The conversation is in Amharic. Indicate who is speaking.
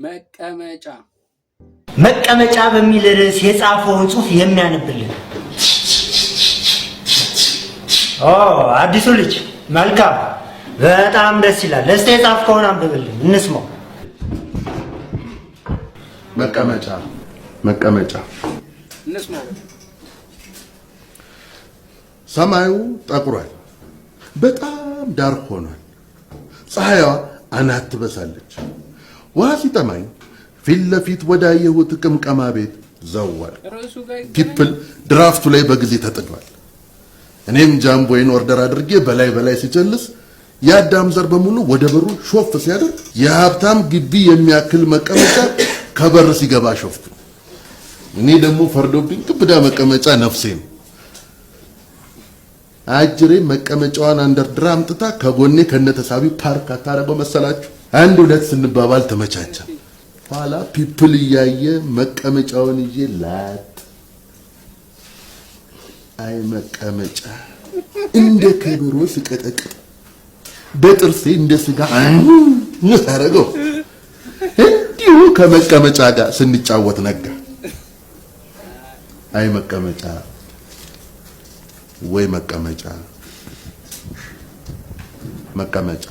Speaker 1: መቀመጫ።
Speaker 2: መቀመጫ በሚል ርዕስ የጻፈውን ጽሑፍ የሚያነብልን። ኦ፣ አዲሱ ልጅ፣ መልካም፣ በጣም ደስ ይላል። እስቲ የጻፍከውን አንብብልን እንስማው።
Speaker 3: መቀመጫ፣ መቀመጫ።
Speaker 1: እንስማው።
Speaker 3: ሰማዩ ጠቁሯል፣ በጣም dark ሆኗል። ፀሐይዋ አናት ትበሳለች። ውሃ ሲጠማኝ ፊት ለፊት ወዳየሁት ቅምቀማ ቤት ዘዋል።
Speaker 1: ርዕሱ ጋር ይገናኛል።
Speaker 3: People ድራፍቱ ላይ በጊዜ ተጥዷል። እኔም ጃምቦይን order አድርጌ በላይ በላይ ሲጨልስ የአዳም ዘር በሙሉ ወደ በሩ ሾፍ ሲያደርግ የሀብታም ግቢ የሚያክል መቀመጫ ከበር ሲገባ ሾፍቱ። እኔ ደግሞ ፈርዶብኝ ግብዳ መቀመጫ ነፍሴ ነው። አጅሬ መቀመጫዋን አንደርድራ አምጥታ ከጎኔ ከነተሳቢው ፓርክ አታረገው መሰላችሁ። አንድ ሁለት ስንባባል ተመቻቸ። ኋላ people እያየ መቀመጫውን ይዤ ላጥ። አይ መቀመጫ፣ እንደ ከበሮ ስቀጠቅጥ በጥርሴ እንደ ስጋ ታረገው። እንዲሁ ከመቀመጫ ጋር ስንጫወት ነጋ። አይ መቀመጫ፣ ወይ መቀመጫ፣ መቀመጫ።